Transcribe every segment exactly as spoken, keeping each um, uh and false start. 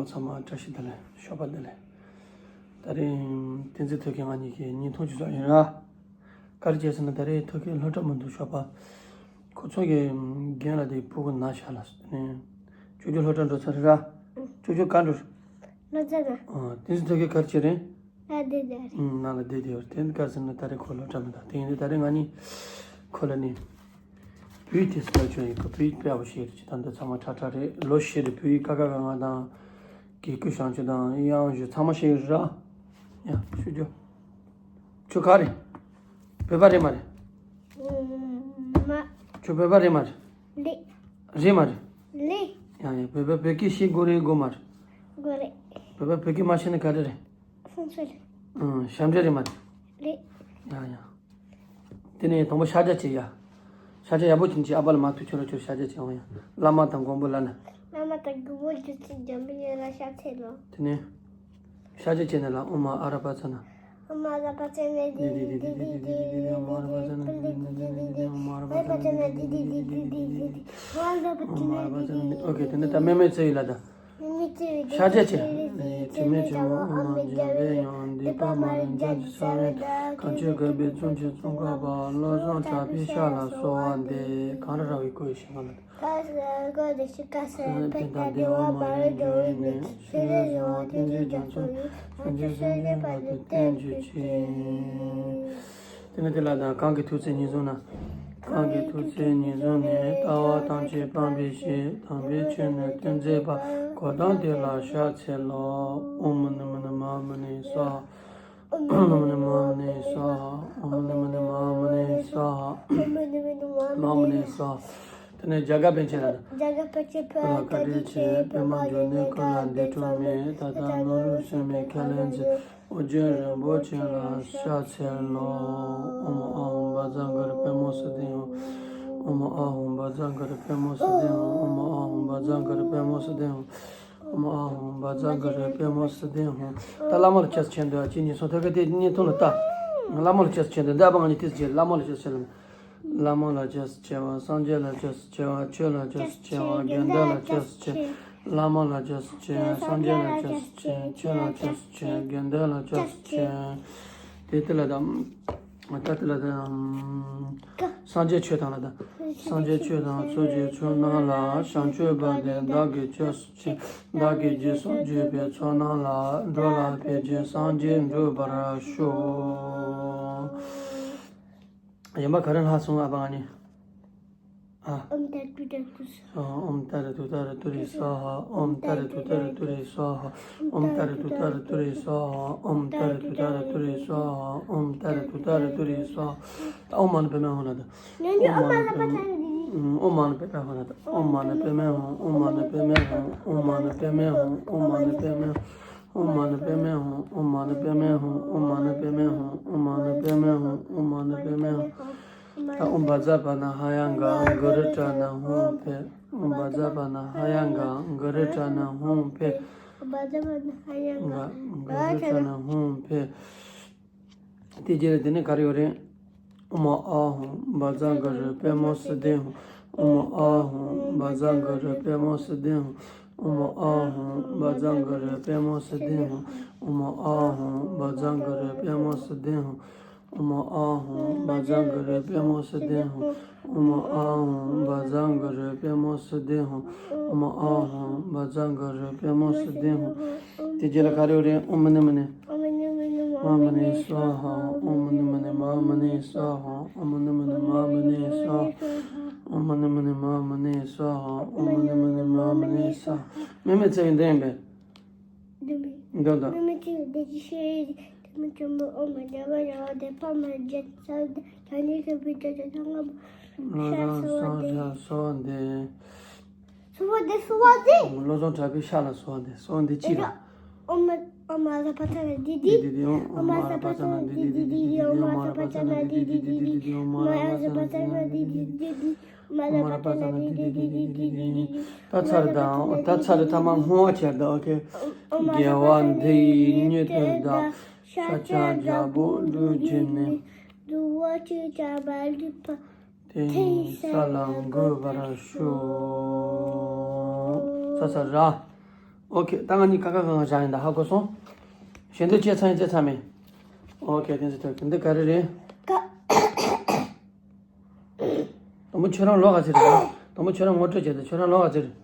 ཚང་མ་བཀྲ་ཤིས་བདེ་ལེགས། ཞོགས་པ་བདེ་ལེགས། ད་རིང་བསྟན་འཛིན་ཐོས་རྒྱལ་ང་གཉིས་ཀྱི་བརྙན་ཐུང་ཅིག་བཟོ་ཡིན་ར། ག་རེ་བྱས་ཟེར་ན་ད་རིང་ཐོས་རྒྱལ་སློབ་གྲྭ་མི་འདུག་ཞོགས་པ། ཁོ་ཚོ་གི་རྒན་ལགས་དེ་ཕྲུ་གུ་ན་ཤག་ལ་ནས། ཅོ་ཅོ་སློབ་གྲྭ་འགྲོ་ཚར་ར། ཅོ་ཅོ་ག་འགྲོ། སློབ་གྲྭ་ན། ཨ། བསྟན་འཛིན་ཐོས་རྒྱལ་ག་རེ་བྱས་རེད། ཨ་དེ་དེ་རེད། ཨུམ། ནང་ལ་བསྡད་དེ་ཡོད། དེ་ག་ཟེར་ན་ད་རེས་ཁོ་སློབ་གྲྭ་མི་འདུག་དེ་ཡིན་དུས་ད་རེས་ང་གཉིས་ཁོ་ལ་ནི་བོད་ཡིག་དེ་སློབ་སྦྱོང་ཡིན་གི། བོད་ཡིག་དཔེ་ཡག་པོ་ཤེས་རེད། ཅི་ད་འདི་ཚང་མ་ཁྲ་ཁྲ་རེད། ལོ་བཞི་རེད། བོད་ཡིག་ཀ་ཁ་ག་ང་དང་གི་གུ་ཞང་ཆུ་དང་དབྱངས་བཞི་ཚང་མ་ཤེས་ཡོད་ར། ཡ་ཤུ་རྒྱུ། ཁྱོད་ག་རེད། བོད་པ་རེད་མ་རེད། ཨུམ། མ། ཁྱོད་བོད་པ་རེད་མ་རེད། རེད། རེད་མ་རེད། རེད། ཡ་ཡ། བོད་པ་བོད་སྐད་ཤེས་དགོས་རེད་དགོས་མ་རེད། དགོས་རེད། བོད་པ་བོད་སྐད་མ་ཤེས་ན་ག་རེ་རེད། སུན་སུན་རེད། ཨང་། ཞབས་འདྲེན་རེད་མ་རེད། རེད། ཡ་ཡ། དེ་ནས་དང་པོ་ཕྱག་རྒྱ་བྱེད་ཡ། ཕྱག་རྒྱ་ཡག་པོ་བྱིན་ཅིག་ཨ་ཕ་ལ་མ་ཐུག་ཁྱོད་ར་ཁྱོད་ཕྱག་རྒྱ་བྱེད་འོང་ཡ། བླ་མ་དང་མགོན་པོ་ལ་ན། བླ་མ་དང་མགོན་པོ་རྗེ་བཙུན་འཇམ་པའི་དབྱངས་ལ་ཕྱག་འཚལ་ལོ། དེ་ནས་ཕྱག་རྒྱ་བྱས་ནས་ལ་ཨོཾ་ཨ་ར་པ་ཙ་ན། ཨོཾ་ཨ་ར་པ་ཙ་ན་དི་དི་དི་དི་དི་དི་དི་དི་དི་དི། ཨོཾ་ཨ་ར་པ་ཙ་ན་དི་དི་དི་དི་དི་དི་དི། ཨོཾ་ཨ་ར་པ་ཙ་ན་དི་དི་དི་དི་དི་དི་དི། ཨོཾ་ཨ་ར་པ་ཙ་ན་དི། ཨོ་ཁེ། དེ་ནས་ད་མེ་མེ་ཚེ་ཡི་ལ་ད། ཕྱག་རྒྱ་བྱེད། དྲི་མེད་མཆེ་བ་ཨོཾ་འཇམ་པའི་དབྱངས། སྡིག་པ་མ་རིག་འཇམ་གྱི་ས་བོན། གང་ཕྱིར་གུས་པས་བརྩོན་ཅིང་བརྩོན་དཀའ་བ། བློ་བཟང་གྲགས་པའི་ཞབས་ལ་གསོལ་བ་འདེབས། གངས་རི་ར་བས་བསྐོར་བའི་ཞིང་ཁམས་ལ། ཀ་ས་ཀ་ཏ་ཤི་ཀ་ས་པད་ཟླ་བདེ་བ་མ་ལུས་འགྲོ་བའི་གནས། ཤེས་རབ་འབྱུང་བ་ཐུགས་རྗེའི་རྒྱ་མཚོ་ཡིས། བྱང་ཆུབ་སེམས་ཅན་བར་དུ་བསྟན་གྱུར་ཅིག་དེ་ནས་དེ་ལ་ད་གང་གི་ཐུགས་བརྩེ་ཉེར་བཟུང་ན། གང་གི་ཐུགས་བརྩེ་ཉེར་བཟུང་ནས། ལྟ་བ་ཐམས་ཅད་སྤང་བའི་ཕྱིར། དམ་པའི་ཆོས་ནི་སྟོན་མཛད་པ། གོ་ཏམ་དེ་ལ་ཕྱག་འཚལ་ལོ། ཨོཾ་མ་ཎི་མ་ཎི་མ་ཎི་སྭཱ་ཧཱ། ཨོཾ་མ་ཎི་མ་ཎི་སྭཱ་ཧཱ། ཨོཾ་མ་ཎི་མ་ཎི་མ་ཎི་སྭཱ་ཧཱ། མ་ཎི་སྭཱ་ཧཱ། དེ་ནས་རྒྱ་གར་པཎ་ཆེན་ལ། རྒྱ་གར་པཎ་ཆེན་བོད་ལ་བཀའ་དྲིན་ཆེ། པདྨ་འབྱུང་གནས་ཀུན་ལ་འདས་གྲོངས་མེད། ད་ལྟ་ནོར་བུ་སེམས་དཔའི་ཁས་ལེན་མཛད། ཨོ་རྒྱན་རིན་པོ་ཆེ་ལ་ཕྱག་འཚལ་ལོ། ཨོཾ་ཨཱཿཧཱུྃ་བཛྲ་གུ་རུ་པདྨོ་སིདྡྷི་ཧཱུྃ། ཨོཾ་ཨཱཿཧཱུྃ་བཛྲ་གུ་རུ་པདྨོ་སིདྡྷི་ཧཱུྃ། ཨོཾ་ཨཱཿཧཱུྃ་བཛྲ་གུ་རུ་པདྨོ་སིདྡྷི་ཧཱུྃ། ཨོཾ་ཨཱཿཧཱུྃ་བཛྲ་གུ་རུ་པདྨོ་སིདྡྷི་ཧཱུྃ། ད་བླ་མ་ལ་ཕྱག་འཚལ་འདོད་ཅི་ཉིད་སོང་ཐོད་ཀ་དེ་བརྙན་ཐུང་ལ་ལྟ། བླ་མ་ལ་ཕྱག་འཚལ་འདོད་འདི་ཨ་ཕ་ང་གཉིས་ཏིས་བྱེད། བླ་མ་ལ་ཕྱག་འཚལ། བླ་མ་ལ་ཕྱག་འཚལ་བ། སངས་རྒྱས་ལ་ཕྱག་འཚལ་བ། ཆོས་ལ་ཕྱག་འཚལ་བ། དགེ་འདུན་ལ་ཕྱག་འཚལ། བླ་མ་ལ་ཕྱག་འཚལ། སངས་རྒྱས་ལ་ཕྱག་འཚལ། ཆོས་ལ་ཕྱག་འཚལ། དགེ་འདུན་ལ་ཕྱག་འཚལ། དེ་དེ་ལ་དང་། ད་དེ་ལ་དང་། སངས་རྒྱས་ཆོས་དང་ལ་དང་། སངས་རྒྱས་ཆོས་དང་ཚོགས་ཀྱི་མཆོག་རྣམས་ལ། བྱང་ཆུབ་བར་དུ་བདག་གིས་ཕྱག་འཚལ། བདག་གིས་རྗེས་སུ་བརྗོད་པའི་ཚོགས་རྣམས་ལ། འགྲོ་ལ་ཕན་ཕྱིར་སངས་རྒྱས་འགྲུབ་པར་ཤོག་ཡན་པ་ག་རེ་ལྷག་སོང་ཨ་ཕ་ང་གཉིས། ཨ། ཨོཾ་ཏཱ་རེ་ཏུཏྟཱ་རེ་ཏུ་རེ་སྭཱ་ཧཱ། ཨོཾ་ཏཱ་རེ་ཏུཏྟཱ་རེ་ཏུ་རེ་སྭཱ་ཧཱ། ཨོཾ་ཏཱ་རེ་ཏུཏྟཱ་རེ་ཏུ་རེ་སྭཱ་ཧཱ། ཨོཾ་ཏཱ་རེ་ཏུཏྟཱ་རེ་ཏུ་རེ་སྭཱ་ཧཱ། ཨོཾ་ཏཱ་རེ་ཏུཏྟཱ་རེ་ཏུ་རེ་སྭཱ་ཧཱ། ཨོཾ་མ་ཎི་པདྨེ་ཧཱུྃ་ལ་དང་། ཨོཾ་མ་ཎི་པདྨེ་ཧཱུྃ། ཨོཾ་མ་ཎི་པདྨེ་ཧཱུྃ་ལ་དང་། ཨོཾ་མ་ཎི་པདྨེ་ཧཱུྃ། ཨོཾ་མ་ཎི་པདྨེ་ཧཱུྃ། ཨོཾ་མ་ཎི་པདྨེ་ཧཱུྃ། ཨོཾ་མ་ཎི་པདྨེ་ཧཱུྃ། ཨོཾ་མ་ཎི་པདྨེ་ཧཱུྃ། ཨོཾ་མ་ཎི་པདྨེ་ཧཱུྃ། ཨོཾ་མ་ཎི་པདྨེ་ཧཱུྃ། ཨོཾ་མ་ཎི་པདྨེ་ཧཱུྃ། ད་ཨོཾ་བཛྲ་པཱ་ཎ་ཧ་ཡ་ག་གུ་རུ་ཏྲ་ནཱ་ཧཱུྃ་ཕཊ། ཨོཾ་བཛྲ་པཱ་ཎ་ཧ་ཡ་ག་གུ་རུ་ཏྲ་ནཱ་ཧཱུྃ་ཕཊ། ཨོཾ་བཛྲ་པཱ་ཎ་ཧ་ཡ་ག་ག་གུ་རུ་ཏྲ་ནཱ་ཧཱུྃ་ཕཊ། དེ་རྗེས་ལ་དེ་ནས་ག་རེ་ཡོད་རེད། ཨོཾ་ཨཱཿཧཱུྃ་བཛྲ་གུ་རུ་པདྨོ་སིདྡྷི་ཧཱུྃ། ཨོཾ་ཨཱཿཧཱུྃ་བཛྲ་གུ་རུ་པདྨོ་སིདྡྷི་ཧཱུྃ། ཨོཾ་ཨཱཿཧཱུྃ་བཛྲ་གུ་རུ་པདྨོ་སིདྡྷི་ཧཱུྃ། ཨོཾ་ཨཱཿཧཱུྃ་བཛྲ་གུ་རུ་པདྨོ་སིདྡྷི་ཧཱུྃ། ཨོཾ་ཨཱཿཧཱུྃ་བཛྲ་གུ་རུ་པདྨོ་སིདྡྷི་ཧཱུྃ། ཨོཾ་ཨཱཿཧཱུྃ་བཛྲ་གུ་རུ་པདྨོ་སིདྡྷི་ཧཱུྃ། ཨོཾ་ཨཱཿཧཱུྃ་བཛྲ་གུ་རུ་པདྨོ་སིདྡྷི་ཧཱུྃ། དེ་རྗེས་ལ་ག་རེ་ཡོད་རེད། ཨོཾ་མ་ཎི་མ་ཎི་མ་ཎི་སྭཱ་ཧཱ། ཨོཾ་མ་ཎི་མ་ཎི་མ་ཎི་སྭཱ་ཧཱ། ཨོཾ་མ་ཎི་མ་ཎི་མ་ཎི་སྭཱ་ཧཱ། ཨོཾ་མ་ཎི་མ་ཎི་མ་ཎི་སྭཱ་ཧཱ། ཨོཾ་མ་ཎི་མ་ཎི་མ་ཎི་སྭཱ་ཧཱ། མེ་མེ་ཚེ་ཡི་འདི་ཡིན་པས། འདི་མེ། འདི་འདི། མེ་མེ་ཚེ་ཡི་འདི་ཅི་ཤེས་ཡིན། དེ་མི་ཆུང་མོ་ཨོཾ་མ་ཎི་པདྨེ་ཧཱུྃ། དེ་ཕ་མ་རྗེ་ས་ད་ནི་ཤི་བི་ཏྲ་ཏྲ་ཐང་ངམ། ལོ་ཤ་ཙང་སོ་སོ་བ་འདི། འདི་སོ་བ་འདི། སོ་བ་འདི་སོ་བ་འདི། བློ་བཟང་གྲགས་པའི་ཤ་ལ་སོ་བ་འདི། སོ་བ་འདི་ཅི་ར། ཨོཾ་མ་ཨོཾ་མ་ཛ་པ་ཙ་ན་དྷཱིཿདིདི། ཨོཾ་མ་ཛ་པ་ཙ་ན་དྷཱིཿདིདི། ཨོཾ་མ་ར་པ་ཙ་ན་དྷཱིཿདིདི། ཨོཾ་མ་ར་པ་ཙ་ན་དྷཱིཿདིདི། ཨོཾ་མ་ཛ་པ་ཙ་ན་དྷཱིཿདིདི། ཨོཾ་མ་ར་པ་ཙ་ན་དྷཱིཿདིདི། ད་ཚར་དང་ད་ཚར་ཐ་མ་བསྔོ་བ་བྱས་ད། ཨོ་ཁེ། དགེ་བ་འདི་ཡིས་ཉིད་དུ་བདག །ཤཱཀྱ་རྒྱལ་པོ་འགྲུབ་གྱུར་ནས། འདུལ་བ་ཅི་བྱ་བ་ལེགས་པར། དེ་ཉིད་ས་ལ་འགོད་པར་ཤོག །ས་ས་ར། ཨོ་ཁེ། ད་ང་གཉིས་ཀ་ཁ་གང་བཞག་ཡིན་ད་ཧ་གོ་སོང་། ཞེ་འདོད་བྱས་ཚར་ཡིན་བྱས་ཚར་མེད། ཨོ་ཁེ། དེ་ཚོ་ཐོས་ཀྱི་འདི་ག་རེ་རེད། ཀ་དང་པོ་ཁྱོད་རང་ལོ་ག་ཚོད་རེད། དང་པོ་ཁྱོད་རང་ངོ་སྤྲོད་བྱས་ཏེ་ཁྱོད་རང་ལོ་ག་ཚོད་རེད།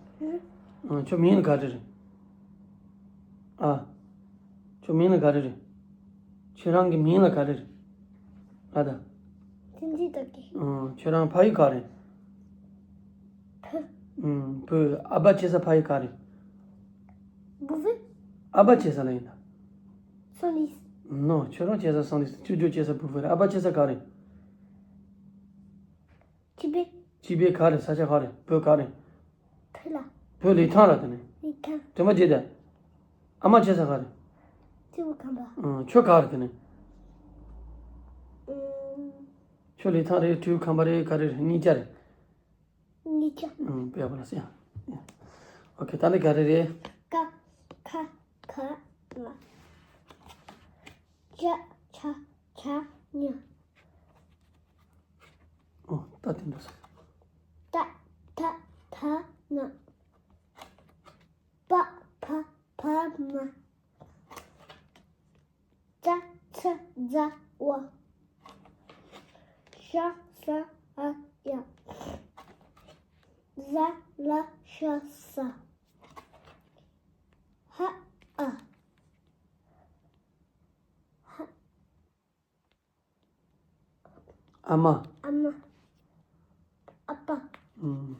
ཨང་། ཁྱོད་མིང་ལ་ག་རེ་རེད། ཨ། ཁྱོད་མིང་ལ་ག་རེ་རེད། ཁྱོད་རང་གི་མིང་ལ་ག་རེ་རེད། ཨ་ད། ཐུན་ཅི་ཏོ་ཀེ། ཨང་། ཁྱོད་རང་ཕ་ཡུལ་ག་རེད། བུ། ཨང་། བུ། ཨ་ཕ་སྐྱེས་ས་ཕ་ཡུལ་ག་རེད། བུ་བུ། ཨ་ཕ་སྐྱེས་ས་ལ་ཡིན་ད། སང་ལི། ནོ། ཁྱོད་རང་སྐྱེས་ས་སང་ལི། ཁྱོད་ཁྱོད་སྐྱེས་ས་བུ་བུ་རེད། ཨ་ཕ་སྐྱེས་ས་ག་རེད། ཅི་བེ། ཅི་བེ་ག་རེད། ས་ཆ་ག་རེད། བོད་ག་རེད། བོད་ལ། བོད་ལི་ཐང་ར་དེ་ནི། ལི་ཐང་། དྲན་པ་བརྗེད་དེ། ཨ་མ་སྐྱེས་ས་ག་རེད། ཆུ་བོ་ཁམས་པ། ཨང་། ཁྱོད་ག་རེད་དེ་ནི། ཨུམ། ཁྱོད་ལི་ཐང་རེད། ཆུ་བོ་ཁམས་པ་རེད། ག་རེ་རེད། གཉིས་ཆ་རེད། གཉིས་ཆ། ཨང་། དཔེ་ཡག་པོ་ལ་སེ། ཨོ་ཁེ། ད་ནི་ག་རེ་རེད། ཀ་ཁ་ག་ང་། ཅ་ཆ་ཇ་ཉ། ཨོ། ད་དེ་འདྲ་ས། ཏ་ཐ་ད་ན། པ་ཕ་བ་མ། ཙ་ཚ་ཛ་ཝ། ཤ་ས་འ་ཡ། ཟ་ལ་ཤ་ཟ། ཧ་ཨ། ཧ། ཨ་མ། ཨ་མ། ཨ་ཕ། ཨུམ།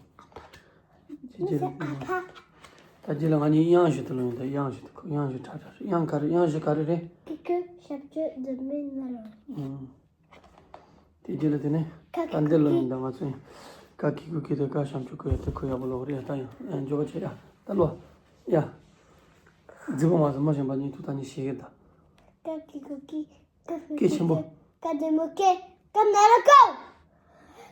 ཅི་ཅི་རེད། ཨ་ཕ། ད་ཅི་ལ་ང་གཉིས་དབྱངས་ཞུ་དུ་ལོན་ད། དབྱངས་ཞུ་དུ་ཁོ་དབྱངས་ཞུ་ཁྲ་ཁྲ་རེད། དབྱངས་ག་རེ། དབྱངས་ཞུ་ག་རེ་རེད། ཀི་ཀི་ཞབས་ཀྱུ་འཛིན་མའི་ན་རོ། ཨུམ། དེ་ཅི་ལ་དེ་ནས་ཀ་ད་འདི་ལོན་ད་ང་ཚོ་ཡིན། ཀ་ཀི་གུ་ཀི་དེ་ཀ་ཞབས་ཀྱུ་ཀུ་ཡ་དེ་ཁོ་ཡག་པོ་ལོག་རེད། ད་ཡང་ཡང་འཇོག་པ་བྱེད་ཡ། ད་ལོ། ཡ། རྫི་པོ་མ་ཟ་མ་གཞན་པ་གཉིས་ཐུག་ད་གཉིས་ཤེས་ཀྱི་ད། ཀ་ཀི་གུ་ཀི། སྐད་ཆེན་པོ། ཀ་དེ་མོ་ཀེ། ཀ་ན་རོ་ཀོ།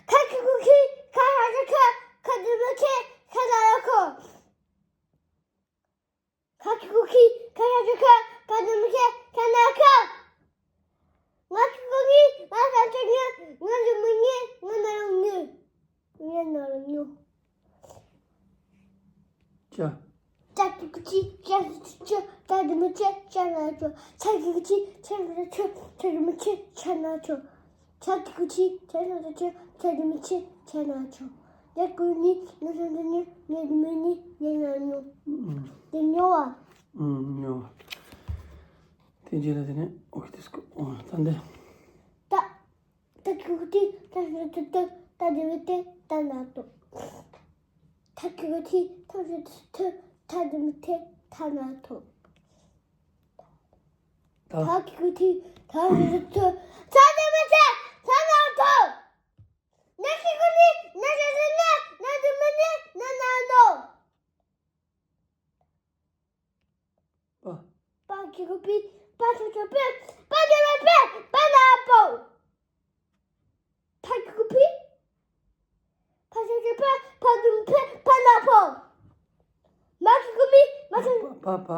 ཁ་ཁི་གུ་ཁི། ཁ་ཧ་ཁ་ཁ། ཁ་དེ་མོ་ཁེ། ཁ་ན་རོ་ཁོ། ཁ་ཁི་གུ་ཁི། ཁ་ཧ་ཁ་ཁ། ཁ་དེ་མོ་ཁེ། ཁ་ན་རོ་ཁོ། ང་ཁི་གུ་ཁི། ང་ཁ་ཁ་ཉོ། ང་དེ་མོ་ཉོ། ང་ན་རོ་ཉོ། ཉོ་ན་རོ་ཉོ། ཅ། ཅ་ཁི་གུ་ཅི། ཅ་ཁི་གུ་ཅི། ཅ་དེ་མོ་ཅི། ཅ་ན་ཆོ། ཅ་ཁི་གུ་ཅི། ཅ་ན་ཆོ། ཅ་དེ་མོ་ཅི། ཅ་ན་ཆོ། ཅ་ཁི་གུ་ཅི། ཅ་ན་ཆོ། ཅ་དེ་མོ་ཅི། ཅ་ན་ཆོ། ཡ་ཀུ་ནི། ན་ཆ་ན་ནི། ཉ་དེ་མོ་ཉི། ཉ་ན་ཉོ། ཨུམ། དེ་ཉོ་བ། ཨུམ། ཉོ་བ། དེ་རྗེས་ལ་དེ་ནས་ཨོ་ཁེ་དེ་སྐོ། ཨོ་ད་འདི། ད། ཐ་ཀི་གུ་ཐི། ཐ་ཞབས་ཀྱུ་ཐི། ཐ་དེ་མོ་ཐེ། ཐ་ན་རོ་ཐོ། ཐ་ཀི་གུ་ཐི། ཐ་ཞབས་ཀྱུ་ཐི། ཐ་དེ་མོ་ཐེ། ཐ་ན་རོ་ཐོ། ད། ཐ་ཀི་གུ་ཐི། ཐ་ཞབས་ཀྱུ་ཐི། ཐ་དེ་མོ་ཐེ། ཐ་ན་རོ་ཐོ། ན་ཀི་གུ་ནི། ན་ཞབས་ཀྱུ་ན། ན་དེ་མོ་ནི། ན་ན་རོ་ནོ། པ། པ་ཀི་གུ་པི། པ་ཆ་ཆ་པེ། པ་དེ་མོ་པེ། པ་ན་པོ། ཕ་ཀི་གུ་ཕི། ཕ་ཆ་ཆ་ཕ། ཕ་དེ་མོ་ཕེ། ཕ་ན་ཕོ། མ་ཀི་གུ་མི། མ་ཆ། པ་པ་པ།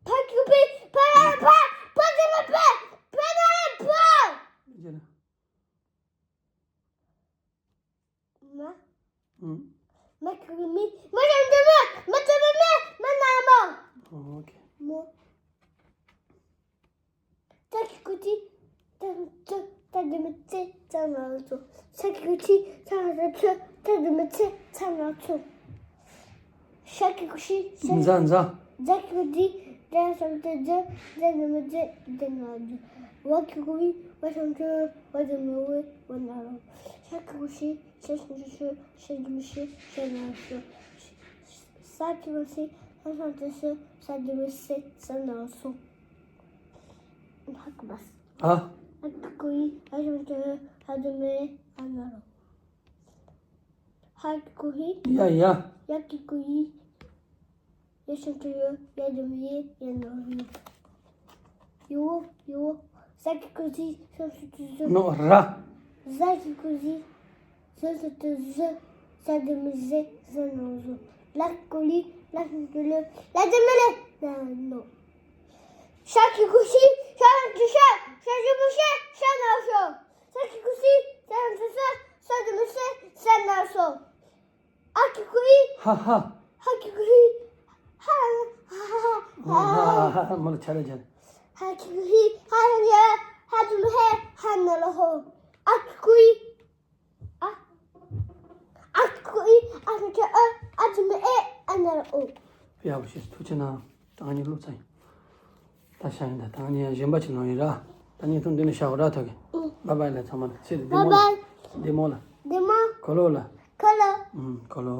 ཕ་ཀི་གུ་ཕི། ཕ་ན་ཕ། ཕ་དེ་མོ་ཕེ། ཕ་ན་ཕོ། ཡ་ན། མ། ཨུམ། མ་ཀི་གུ་མི། མ་ཆ་ཆ་མ། མ་ཆ་མ་མེ། མ་ན་མོ། ཨོ་ཁེ། མོ། ཙ་ཀི་གུ་ཙི། ཙ་ཙི། ཙ་དེ་མོ་ཙེ། ཙ་ན་རོ་ཙོ། ཚ་ཀི་གུ་ཚི། ཚ་ཧ་ས་ཚོ། ཚ་དེ་མོ་ཚེ། ཚ་ན་རོ་ཚོ། ཤ་ཀི་གུ་ཤི། ཤ། ཛ་ཛ། ཛ་ཀི་གུ་ཛི། ཛ་ཧ་ས་ཚོ་ཛ། ཛ་དེ་མོ་ཛེ། ཛ་ན་རོ་ཛོ། ཝ་ཀི་གུ་ཝི། ཝ་ཧ་ས་ཚོ་ཝ། ཝ་དེ་མོ་ཝེ། ཝ་ན་རོ། ཤ་ཀི་གུ་ཤི། ཤ་ཧ་ས་ཚོ་ཤོ། ཤ་དེ་མོ་ཤེ། ཤ་ན་རོ་ཤོ། ས་ཀི་གུ་སི། ས་ཧ་ས་ཚོ་སོ། ས་དེ་མོ་སེ། ས་ན་རོ་སོ། ཧ་གི་བ་སི། ཧ། ཧ་ཀི་གུ་ཧི། ཧ་ཧ་ས་ཚོ་ཧ། ཧ་དེ་མོ་ཧེ། ཧ་ན་རོ། ཧ་ཀི་གུ་ཧི། ཡ་ཡ། ཡ་ཀི་གུ་ཡི། ཡ་ཧ་ས་ཚོ་ཡོ། ཡ་དེ་མོ་ཡེ། ཡ་ན་རོ་ཡོ། ཡོ་ཡོ། ཟ་ཀི་གུ་ཟི། ཟ་ཧ་ས་ཚོ་ཟོ། ནོ་ར། ཟ་ཀི་གུ་ཟི། ཟ་ཧ་ས་ཚོ་ཟོ། ཟ་དེ་མོ་ཟེ། ཟ་ན་རོ་ཟོ། ལ་ཀི་གུ་ལི། ལ་ཧ་ས་ཚོ་ལོ། ལ་དེ་མོ་ལེ། ལ་ནོ། ཤ་ཀི་གུ་ཤི། ཤ་ཧ་ས་ཚོ་ཤོ། ཤ་དེ་མོ་ཤེ། ཤ་ན་རོ་ཤོ། ས་ཀི་གུ་སི། ས་ཧ་ས་ཚོ་སོ། ས་དེ་མོ་སེ། ས་ན་རོ་སོ། ཨ་ཀི་གུ་ཨི། ཧ་ཧ། ཧ་ཀི་གུ་ཧི། ཧ་ཧ་ཧ་ཧ། མོ་ལ་ཆ་ལ་ཆ་ལ། ཧ་ཁི་ཧི་ཧ་ཡ་ཧ་ཏུ་ཧེ་ཧ་ན་ལ་ཧོ། ཨ་ཁུ་ཀུ་ཨི། ཨ། ཨ་ཁུ་ཀུ་ཨི། ཨ་ཁུ་ཁ་ཨ། ཨ་ཏུ་མ་ཨེ། ཨ་ན་ལ་ཨོ། ཡག་པོ་ཞིག་ཐུགས་ཆེ་གནང་། ད་ངས་བླུགས་ཚར་ཡིན། ད་ཤ་ཡིན་ད། ད་ངས་གཞན་པ་ཅིག་ལོན་ཡིན་ར། ད་ངས་ཐུང་འདི་ནས་བཞག་གོ་ར་ཐོག་གི། ཨུ། བཱའི་བཱའི་ལ་ཚང་མ་ལ། ཚེ་རིང་བདེ་མོ་ལ། བཱའི་བཱའི། བདེ་མོ་ལ། བདེ་མོ། ཁོ་ལོ་ལ། ཁོ་ལོ། ཁོ་ལོ། ཨུམ། ཁོ་ལོ།